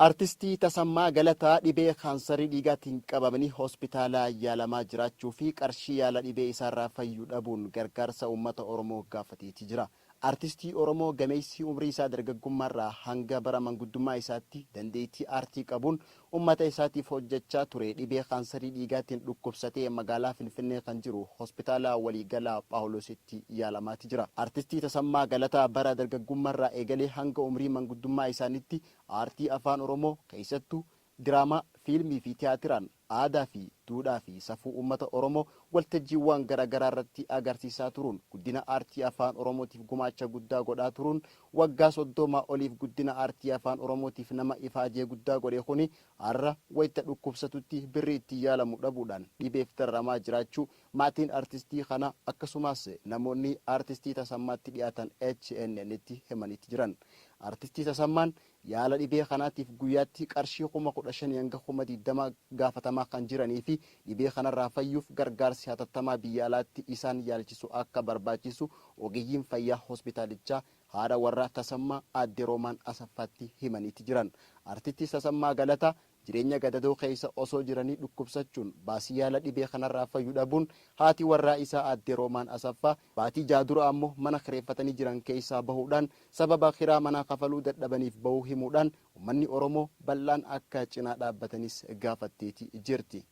Artistii Tasammaa Galataa dhibee kaansarii dhiigaatiin qabamanii hospitaala yaalamaa jiraachuu fi qarshii yaala dhibee isaarraa fayyuu dhabuun gargaarsa uummata Oromoo gaafateeti jira. Artistii Oromoo gameessi umrii isaa dargaggummaarraa hanga bara manguddummaa isaatti dandeettii aartii qabuun ummata isaatiif hojjechaa ture dhibee kaansarii dhiigaatiin dhukkubsatee magaalaa Finfinnee kan jiru Hospitaala Waliigalaa Phaawuloositti yaalamaati jira. Artistii Tasammaa Galataa bara dargaggummarraa eegalee hanga umrii manguddummaa isaanitti aartii Afaan Oromoo keessattuu diraamaa, fiilmii fi tiyaatiraan aadaa fi duudhaa fi safuu uummata Oromoo waltajjiiwwan garaagaraa irratti agarsiisaa turuun guddina aartii Afaan Oromootiif gumaacha guddaa godhaa turuun waggaa 30 oliif guddina aartii Afaan Oromootiif nama ifaajee guddaa godhe kuni har'a wayita dhukkubsatutti birrii ittiin yaalamu dhabuudhaan dhibeef dararamaa jiraachuu maatiin artistii kanaa akkasumas namoonni artistii Tasammaatti dhiyaatan HNN'tti himaniiti jiran. Artistii Tasammaan yaala dhibee kanaatiif guyyaatti qarshii 15,000 hanga 20,000 gaafatamaa kan jiranii fi dhibee kanarraa fayyuuf gargaarsi hatattamaa biyya alaatti isaan yaalchisu akka barbaachisu ogeeyyiin fayyaa hospitaalichaa haadha warraa Tasammaa Aadde Roomaan Asaffaatti himaniiti jiran. Artistii Tasammaa Galataa jireenya gadadoo keessa osoo jiranii dhukkubsachuun baasii yaala dhibee kanarraa fayyu dhabuun haati warraa isaa Aadde Roomaan Asaffaa baatii 6 dura ammoo mana kireeffatanii jiran keessaa bahuudhaan sababa kiraa manaa kafaluu dadhabaniif bahuu himuudhaan ummanni Oromoo bal'aan akka cinaa dhaabbatanis gaafatteeti jirti.